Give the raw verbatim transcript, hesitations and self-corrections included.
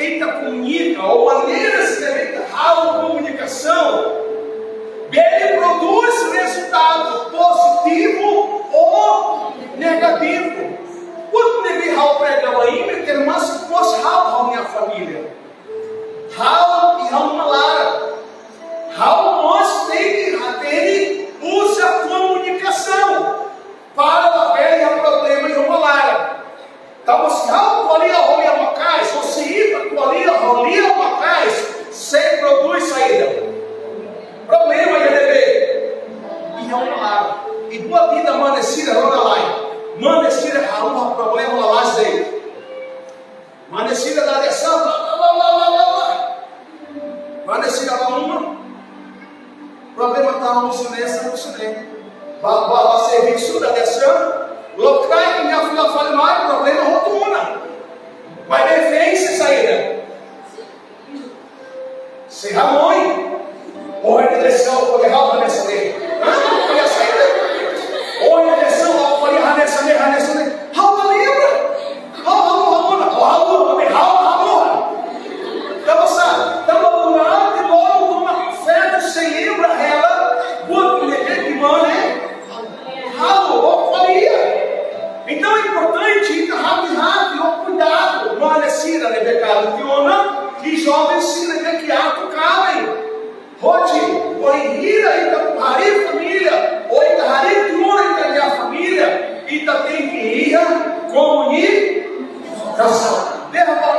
ita komunika, ou maneira sira-ne'e ita halo komunikasaun, bele prodús rezultadu pozitivu ou negativu. Buat ne'ebé ha'u prega ba imi, termasuk mós ha'u, ha'u-nia família. Ha'u iha uma laran. Ha'u mós tenke hatene uza komunikasaun para labele iha problema iha uma laran. Tanba se ha'u ko'alia ho lia maka'as, ou se ita ko'alia ho lia maka'as, sei prodús saida? Problema iha ne'ebé? Iha uma laran. I buat ida mane sira rona lai. Mane sira haruka problema lalais de'it. Mane sira la desa, la, la, la. Mane sira la uma. Problema tau husi ne'e, husi ne'e. Ba, ba, ba servisu la desa. Lokraik nia fila fali mai, problema hotu ona. Maibé feen sei saida? Sei hamoin. Ohin ne'e desa, ohin ha'u hanesan ne'e. Hah? Ohin desa, ohin hanesan ne'e, hanesan ne'e. Ha'u la lembra. Ha'u, ha'u, ha'u, ha'u, ha'u, ha'u, ha'u, ha'u. Tanba sá, tanba durante loron tomak feto sei lembra hela buat ne'ebé ita mane halo, ou ko'alia. Entaun, é importante ita hati-hati, ou kuidadu, mane sira ne'ebé kaben tiha ona, i joven sira ne'ebé atu kaben. Hodi, bainhira ita harii família, ou ita harii tiha ona ita-nia família, ita tenke iha komunikasaun. Dehan ba